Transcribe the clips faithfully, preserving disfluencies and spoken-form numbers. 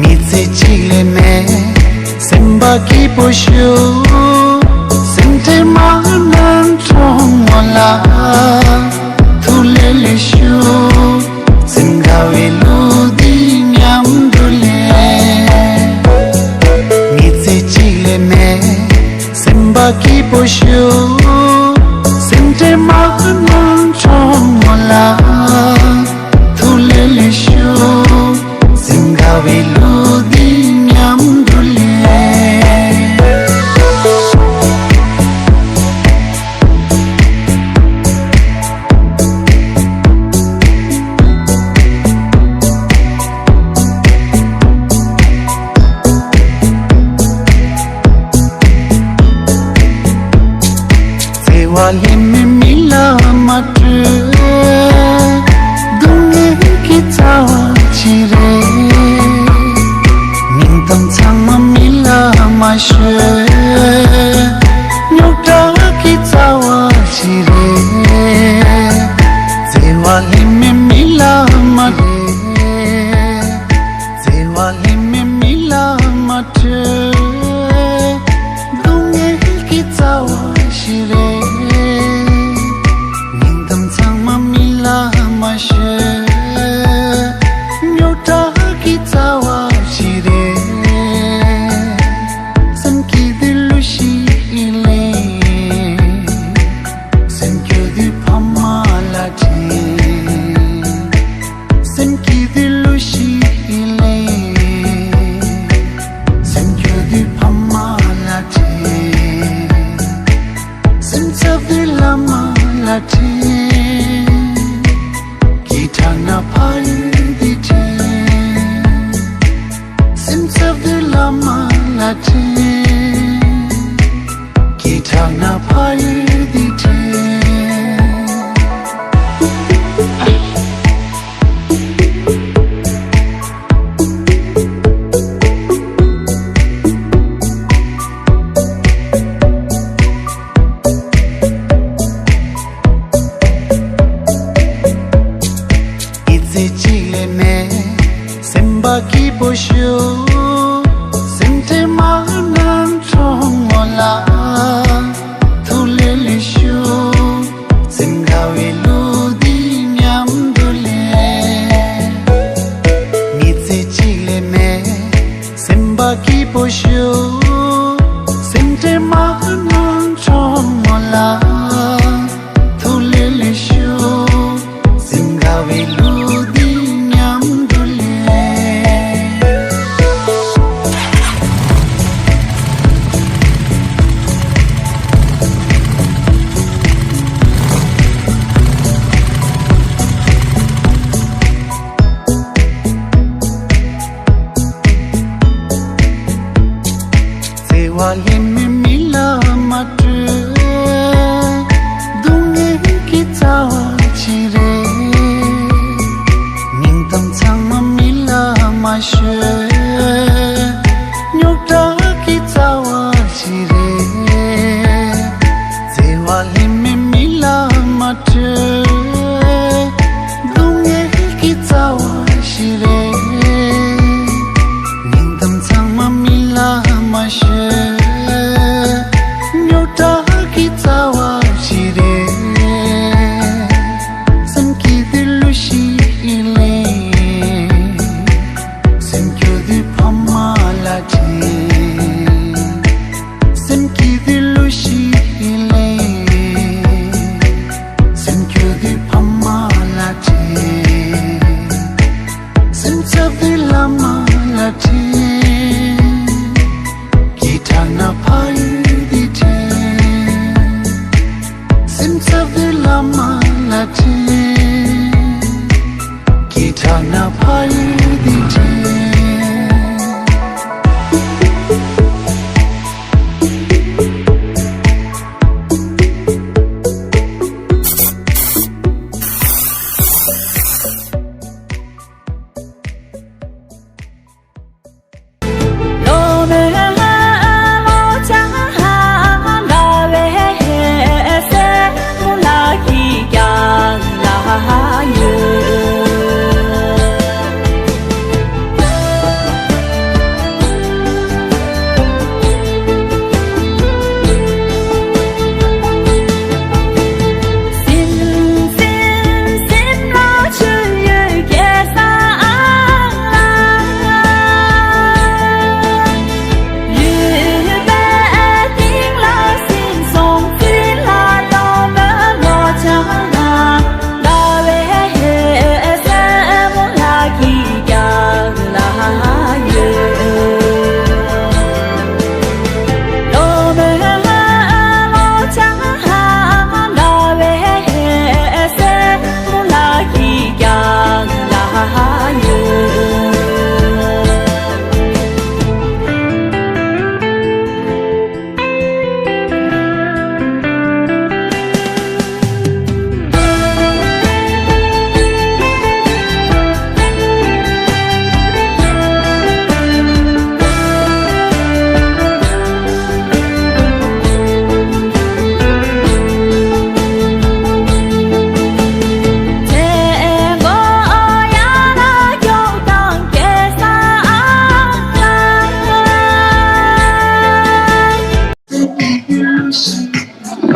མི་ཚེ་གཅིག་ལས་མེད། སེམས་པ་སྐྱིད་པོ་ཞུ། སེམས་ཁྲལ་མ་གནང་གྲོགས་མོ་ལགས། ཐུགས་ལས་ལས་ཞུ། སེམས་དགའ་བའི་གླུ་འདི་མཉམ་དུ་ལེན། མི་ཚེ་གཅིག་ལས་མེད། སེམས་པ་སྐྱིད་པོ་ཞུ། སེམས་ཁྲལ་མ་གནང་གྲོགས་མོ་ལགས། ཐུགས་ལས་ལས་ཞུ། སེམས་དགའ་བའི་གླུ་འདི་མཉམ་དུ་ལེན། བརྩེ་བ་ལྷད་མེད་མི་ལ་མ་སྤྲོད། སྡུག་བསྔལ་གྱི་རྩ་བ་ཅི་རེད། སྙིང་གཏམ་ཚང་མ་མི་ལ་མ་ཤོད། རྙོག་དྲ་གི་རྩ་བ་ཅི་རེད། བརྩེ་བ་ལྷད་མེད་མི་ལ་མ་རེད། བརྩེ་བ་ལྷད་མེད་མི་ལ་མ་སྤྲོད། སྡུག་བསྔལ་གྱི་རྩ་བ་ཞིག་རེད། སྙིང་གཏམ་ཚང་མ་མི་ལ་མ་ཤོད། རྙོག་དྲ་གི་རྩ་བ་ཞིག་རེད། སེམས་སྐྱིད་དུས་གླུ་ཞིག་ལེན། སེམས་སྐྱོ་དུས་ཕ་མ་ལ་དྲན། སེམས་སྐྱིད་དུས་གླུ་ཞིག་ལེན། སེམས་སྐྱོ་དུས་ཕ་མ་ལ་དྲན། སེམས་འཚབ་དུས་བླ་མ་ལ་དྲན། སྐད་གྲགས་ན་ཕ་ཡུལ་འདི་དྲན། སེམས་འཚབ་དུས་བླ་མ་ལ་དྲན། སྐད་གྲགས་ན་ཕ་ཡུལ་འདི་དྲན། ཡིད་ཚེ་གཅིག་ལས་མེད། སེམས་པ་སྐྱིད་པོ་ཞུ། སེམས་ཁྲལ་མ་གནང་གྲོགས་མོ་ལགས། ཐུགས་ལས་ལས་ཞུ། སེམས་དགའ་བའི་གླུ་འདི་མཉམ་དུ་ལེན། མི་ཚེ་གཅིག་ལས་མེད། སེམས་པ་སྐྱིད་པོ་ཞུ། སེམས་ཁྲལ་མ་གནང་གྲོགས་མོ་ལགས། ཐུགས་ལས་ལས་ཞུ། སེམས་དགའ་བའི་གླུ་འདི་མཉམ་དུ་ལེན། བརྩེ་བ་ལྷད་མེད་མི་ལ་མ་སྤྲོད། སྡུག་བསྔལ་གྱི་རྩ་བ་ཅི་རེད། སྙིང་གཏམ་ཚང་མ་མི་ལ་མ་ཤོད། རྙོག་དྲ་གི་རྩ་བ་ཅི་རེད། བརྩེ་བ་ལྷད་མེད་མི་ལ་མ་སྤྲོད། སྡུག་བསྔལ་གྱི་རྩ་བ་ཞིག་རེད། སྙིང་གཏམ་ཚང་མ་མི་ལ་མ་ཤོད། རྙོག་དྲ་གི་རྩ་བ་ཞིག་རེད། སེམས་སྐྱིད་དུས་གླུ་ཞིག་ལེན། སེམས་སྐྱོ་དུས་ཕ་མ་ལ་དྲན། སེམས་སྐྱིད་དུས་གླུ་ཞིག་ལེན། སེམས་སྐྱོ་དུས་ཕ་མ་ལ་དྲན། སེམས་འཚབ་དུས་བླ་མ་ལ་དྲན། སྐད་གྲགས་ན་ཕ་ཡུལ་འདི་དྲན། སེམས་འཚབ་དུས་བླ་མ་ལ་དྲན།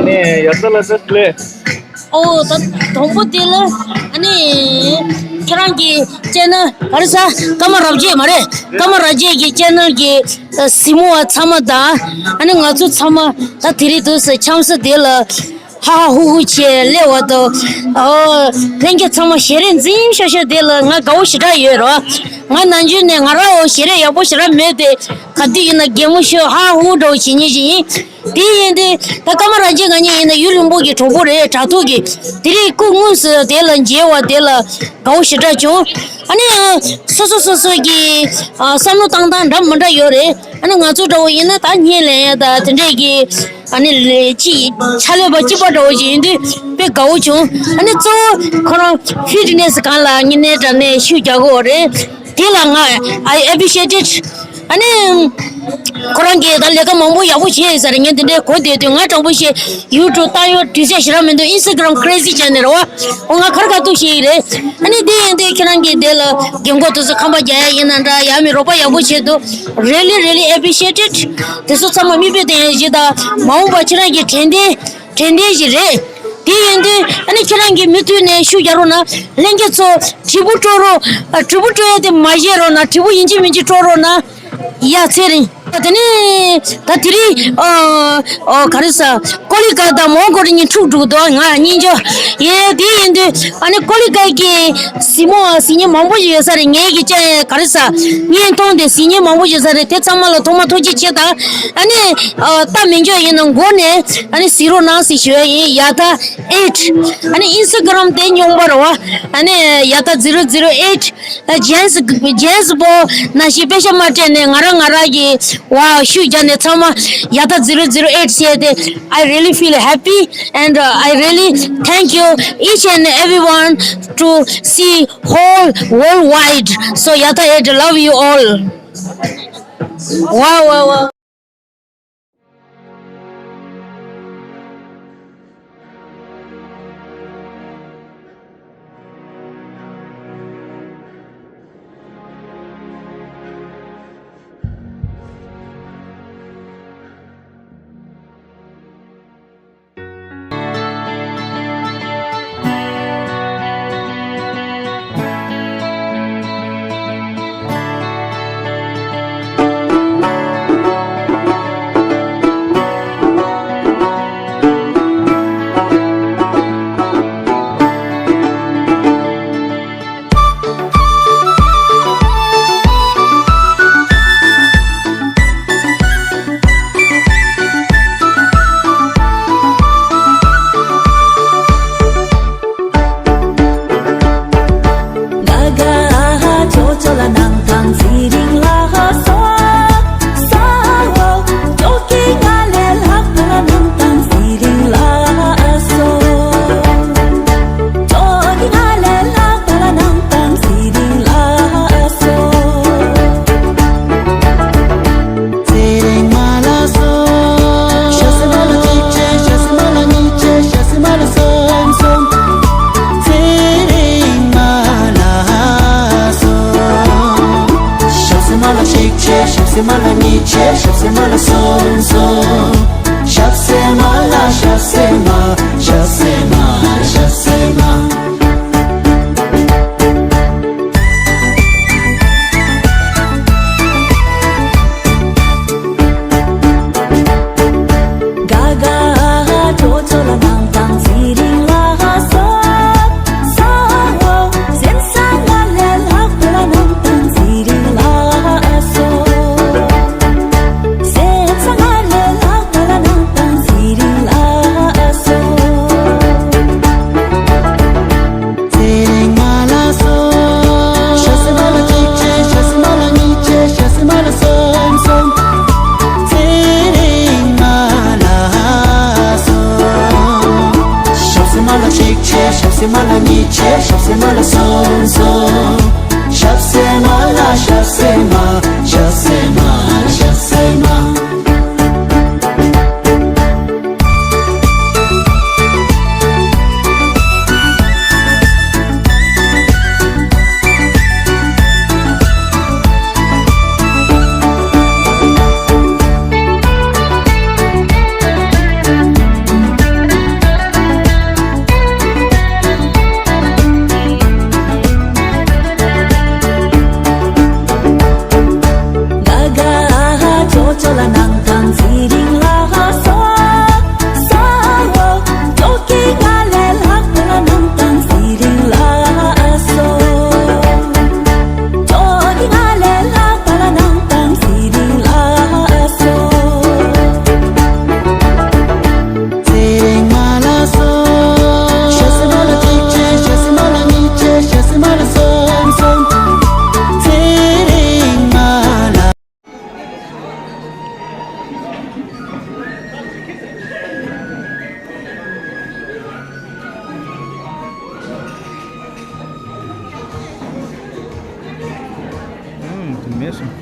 ནས་ཡར་ས་ལ་ས་ལེ། ཨོ་ད་དང་པོ་དེ་ལ་ཨ་ནི་ཁྱེད་རང་གི་ཅེ་ནལ་ག་རེ་ཟ་ཀ་མ་རབ་རྒྱས་མ་རེད། ཀ་མ་རབ་རྒྱས་ཀྱི་ཅེ་ནལ་གྱི་གཟིགས་མོ་བ་ཚང་མ་དང་ཨ་ནི་ང་ཚོ་ཚང་མ་ད་དེ་རིང་དུས་སུ་འཆམ་ས་དེ་ལ་ཧ་ཧ་ཧུ་ཧུ་བྱས་སླེབས་པ་དང་། ཨོ་ལྷན་རྒྱས་ཚང་མ་ཞལ་རས་འཛིན་ཤོག་ཤོག་དེ་ལ་ང་དགའ་བོ་ཞེ་དྲག་ཡོད་རོ། ང་ནམ་རྒྱུན་ནས་ང་རང་འོ་ཞལ་རས་ཡག་པོ་ཞེ་དྲག་མེད་དེ། ག་དུས་ཡིན་ན་གད་མོ་ཤོར་ཧ་ཧུ་འདྲ་བོ་བྱེད་མཁན་ཞིག་ཡིན། དེ་ཡིན་དུས་ད་ཀ་མ་རང་ཅན་ང་གཉིས་ཡིན་ན་ཡུན་རིང་པོ་གི་གྲོགས་པོ་རེད། དྲ་ཐོག་གི་དེ་རིང་སྐུ་དངོས་སུ་དེ་ལ་མཇལ་བ་དེ་ལ་དགའ་བོ་ཞེ་དྲག་བྱུང་། ཨ་ནི་སོ་སོ་སོ་སོ་གི་ཨ་བསམ་བློ་བཏང་སྟངས་འདྲ་མི་འདྲ་ཡོད་རེད། ཨ་ནི་ང་ཚོ་འདྲ་བོ་ཡིན་ན་ད་བརྙན་ལེན་ཡ་ད་དེ་འདྲས་ཀྱི་ཨ་ནི་ལས་ཅི་ཕྱག་ལས་པ་སྐྱིད་པ་འདྲ་བོ་ཞིག་ཡིན་དུས་དཔེ་དགའ་བོ་བྱུང་། ཨ་ནི་གཙོ་བོ་ཁོ་རང་ཕི་ཊི་ནེ་སི་སྒང་ལ་དངོས་གནས་དྲང་གནས་ཤུགས་རྒྱག་གི་ཡོད་རེད། དེ་ལ་ང་I appreciate it། ཨ་ནི་ཁོ་རང་གིས་ད་ལས་ཀ་མང་པོ་ཡག་པོ་བྱས་ཡོད་ས་རེད། ངས་འདི་འདྲའི་གོ་བསྡད་དུས་ང་དྲང་པོ་བཤད་ཡུ་ཊུབ་བཏང་ཡོད་དུས་ཚོད་ཞེ་དྲག་མི་འདུག Instagram crazy channel རེད་བ། འོ་ང་ཁར་ཁ་ཐུག་བཤད་ཡི་རེད། ཨ་ནི་དེ་ཡིན་དུས་ཁྱེད་རང་གིས་དེ་ལ་རྒན་གོག་དེ་ཚོ་ཁང་པ་རྒྱག་ཡ་ཡིན་ན་འདྲ་ཡ་མི་རོགས་པ་ཡག་པོ་བྱས་འདུག Really really appreciate it། དེ་ཚོ་ཚང་མ་མིག་དཔེ་བསྟན་ཡ་ཞིག་དང་མ་འོངས་པ་ཁྱེད་རང་གི་དྲན་རྟེན་དྲན་རྟེན་ཞིག་རེད། དེ་ཡིན་དུས་ཨ་ནི་ཁྱེད་རང་གིས་མུ་མཐུད་ནས་ཤུགས་རྒྱག་རོགས་གནང་། ལྷན་རྒྱས་ཚོ་དྲིལ་བུ་དཀྲོལ་རོགས། ཨ་དྲིལ་བུ་དཀྲོལ་ཡ་དེ་མ་བརྗེད་རོགས་གནང་། དྲིལ་བུ་ཡིན་གཅིག་མིན་གཅིག་དཀྲོལ་རོགས་གནང་། ཡ་ཚེ་རིང་། དེ་ནས་ད་དེ་རིང་ཨ་ཨ་ག་རེ་ཟ་ཀོ་ལི་གྷལ་དང་མོན་གྷོ་རི་གཉིས་འཁྲུག་འགྲོ་གི་འདུག་ང་གཉིས་འཇོག་ཡེ་དེ་ཡིན་དུས་ཨ་ནི་ཀོ་ལི་གྷལ་གྱི་གཟིགས་མོ་གཟིགས་མཁན་མང་པོ་ཡོད་ས་རེད། ངའི་གི་ཅ་ག་རེ་ཟ་བརྙན་མཐོང་དེ་གཟིགས་མཁན་མང་པོ་ཡོད་ས་རེད། དེ་ཚང་མ་ལ་ཐོག་མ་ཐུགས་རྗེ་ཆེ་དང་། ཨ་ནི་ཨ་ལྟ་མི་འཇོག་ཡིན་ན་མགོ་ནས་ཨ་ནི་གཟིགས་རོགས་གནང་ཟེར་ཞུ་ཡ་ཡིན། ཡ་ད་eight། ཨ་ནི་Instagram དེ་རྙིང་པ་རེད་བ། ཨ་ནི་ཡ་ད་zero zero eight། ཨ་ཇེམ་སི་ཇེམ་སི་པོ་ནང་བཞིན་པེ་ཤ་མ་སྤྲད་ནས་ང་རང་ང་རང་གི་ཝའོ་ཤུགས་རྒྱག་ནས་ཚང་མ་ཡ་ད་zero zero eight བྱས་ཏེ། I really feel happy and uh, I really thank you each and everyone to see whole worldwide. So ཡ་ད་eight, love you all. Wow wow wow. སེ་མ་ལ་གཉིས་བྱས་ཞབས་སེ་མ་ལ་གསུམ་གསུམ། ཞབས་སེ་མ་ལ་ཞབས་སེ་མ། ཞབས་སེ་མ། ཞབས་སེ་མ། ག་ག་ཅོ་ཅོ་ལ་གནང་དང་ཚེ་རིང་ལ་སོ། ས་འོག་གཟན་ས་ང་ལས་ལྷག་པ་ལ་གནང་དང་ཚེ་རིང་ལ་སོ། གཟན་ས་ང་ལས་ལྷག་པ་ལ་གནང་དང་ཚེ་རིང་ལ་སོ། ཚེ་རིང་མ་ལ་སོ། ཞབས་སེ་མ་ལ་གཅིག་བྱས་ཞབས་སེ་མ་ལ་གཉིས་བྱས་ཞབས་སེ་མ་ལ་གསུམ་གསུམ། ཚེ་རིང་མ་ལ་སོ། ཞབས་སེ་མ་ལ་གཅིག་བྱས་ཞབས་སེ་མ་ལ་གཉིས་བྱས་ཞབས་སེ་མ་ལ་གསུམ་གསུམ། ཞབས་སེ་མ་ལ་ཞབས་སེ་མ། ཞབས་སེ་མ། ཞབས་སེ་མ། ག་ག་ཅོ་ཅོ་ལ་གནང་དང་ཚེ་རིང་ལ་སོ། ས་འོག་ཅོ་ཀི་ག་ལས་ལྷག་པ་ལ་གནང་དང་ཚེ་རིང་ལ་སོ། ཅོ་ཀི་ག་ལས་ལྷག་པ་ལ་གནང་དང་ཚེ་རིང་ལ་སོ། ཚེ་རིང་མ་ལ་སོ། ཞབས་སེ་མ་ལ་གཅིག་བྱས་ཞབས་སེ་མ་ལ་གཉིས་བྱས་ཞབས་སེ་མ་ལ་གསུམ་གསུམ། ཚེ་རིང་མ་ལ། ཨང་། དེ་མེད་སོང་།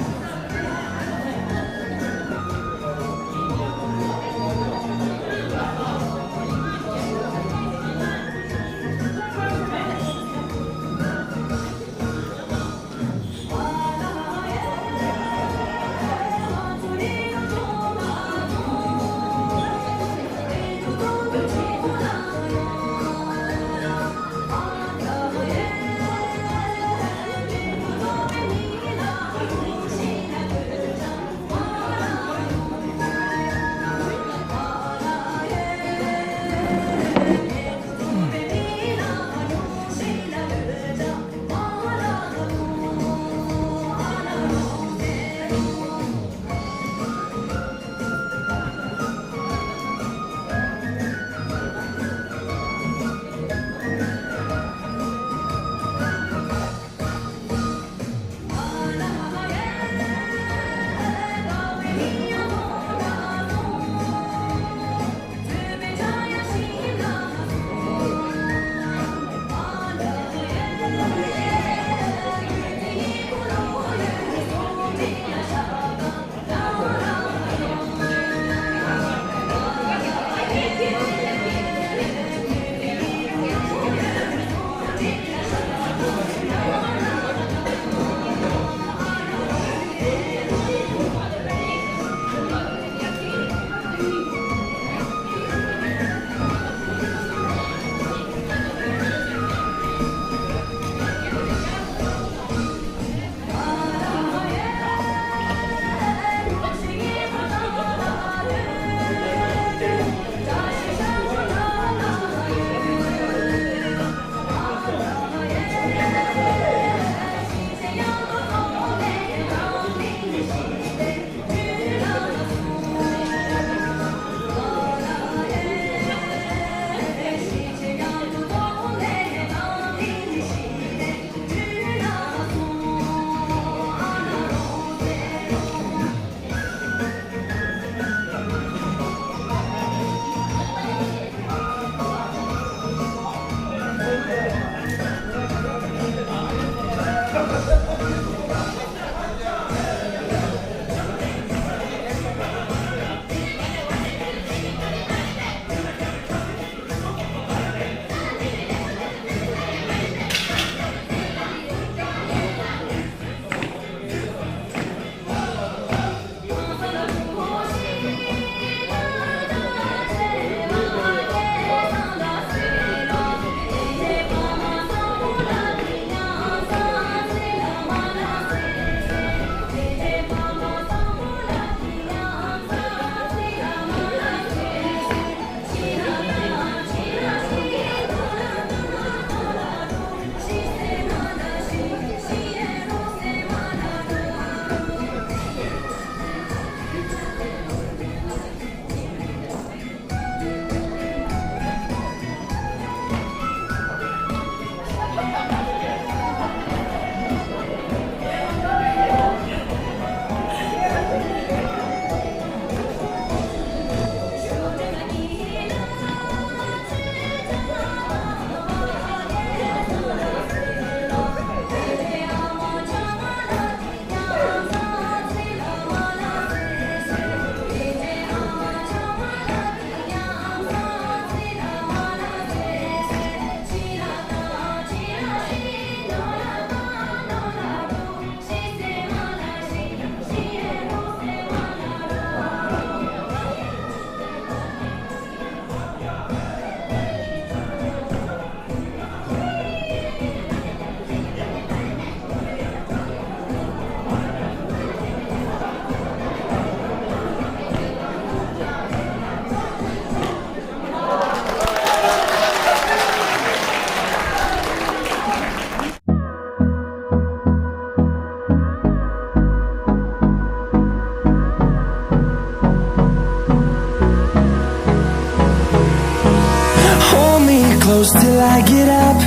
Close till I get up.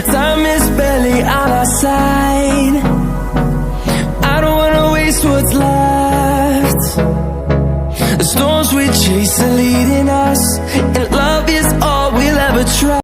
Time is barely on our side. I don't wanna waste what's left. The storms we chase are leading us, and love is all we'll ever try.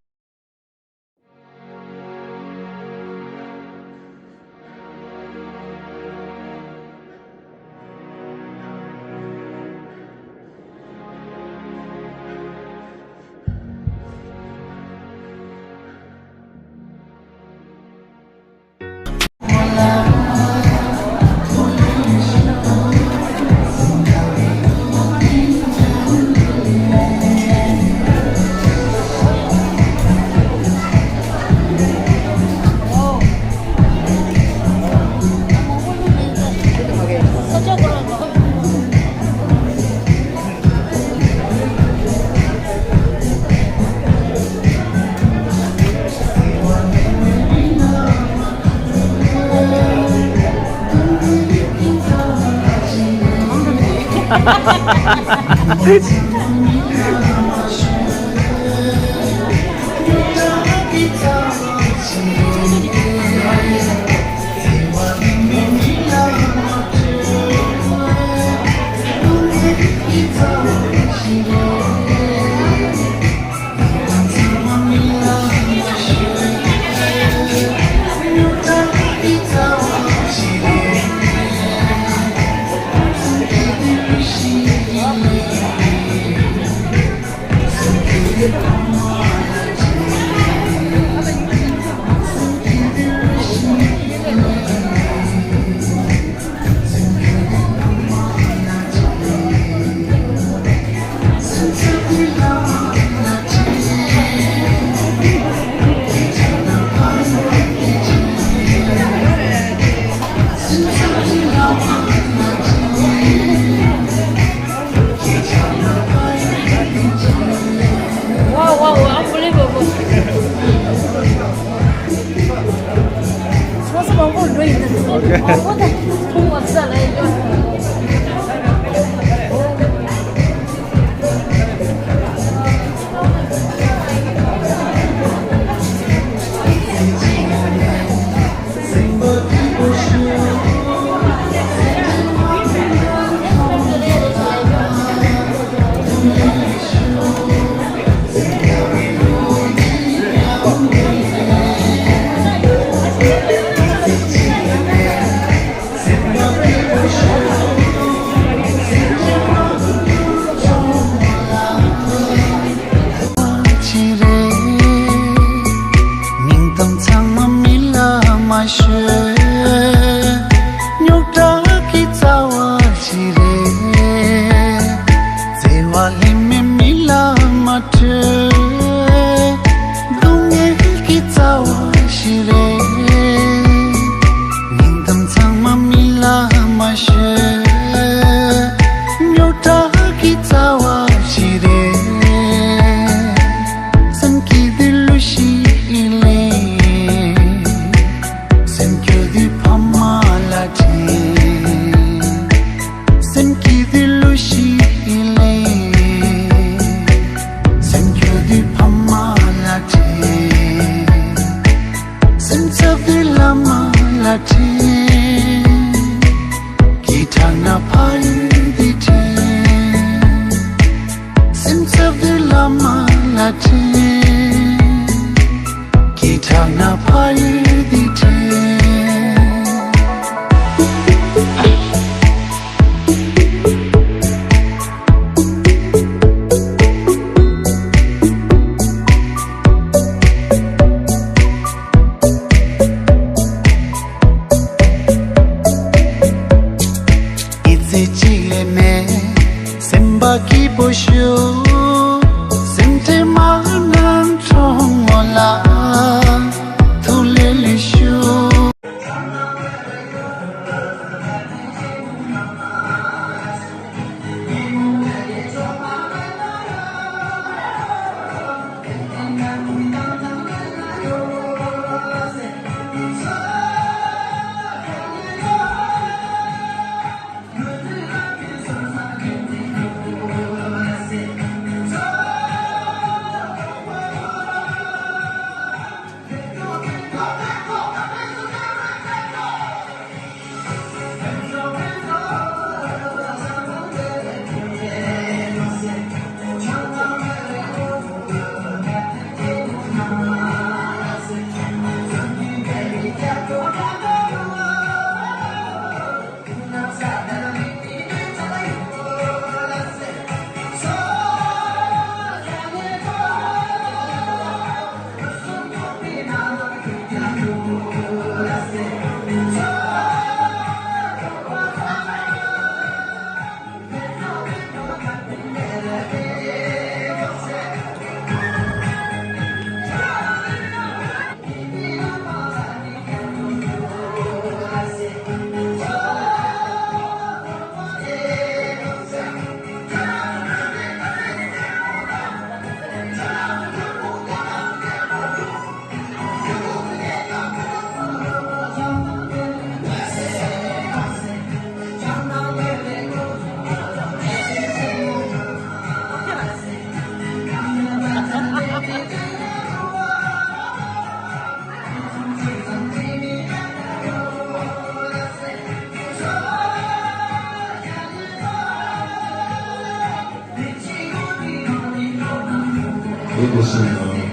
Wow, wow, wow, unbelievable. Okay.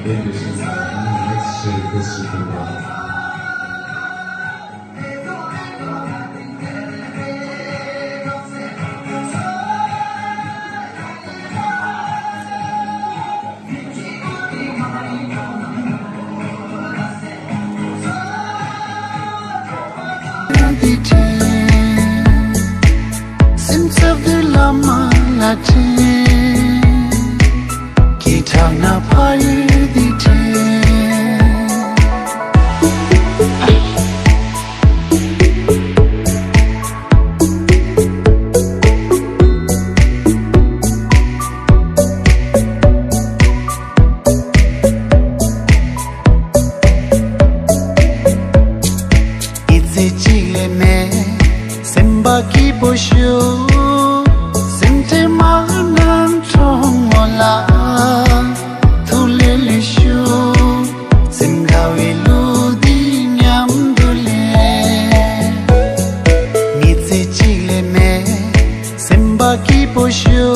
Next request to the སེམས་འཚབ་འདུག་བླ་མ་ལ་དྲན། སྐད་གྲགས་ན་ཕ་ཡུལ་འདི་དྲན། ཡིད་ཚིམ་གཅིག་ལས་མེད། སེམས་པ་སྐྱིད་པོ་ཞུ། སེམས་ཁྲལ་མ་གནང་གྲོགས་མོ་ལགས། ཐུགས་ལས་ལས་ཞུ། སེམས་དགའ་བའི་གླུ་འདི་མཉམ་དུ་ལེན། ཡིད་ཚིམ་གཅིག་ལས་མེད། སེམས་པ་སྐྱིད་པོ་ཞུ།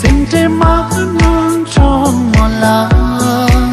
སེམས་ཁྲལ་མ་གནང་གྲོགས་མོ་ལགས།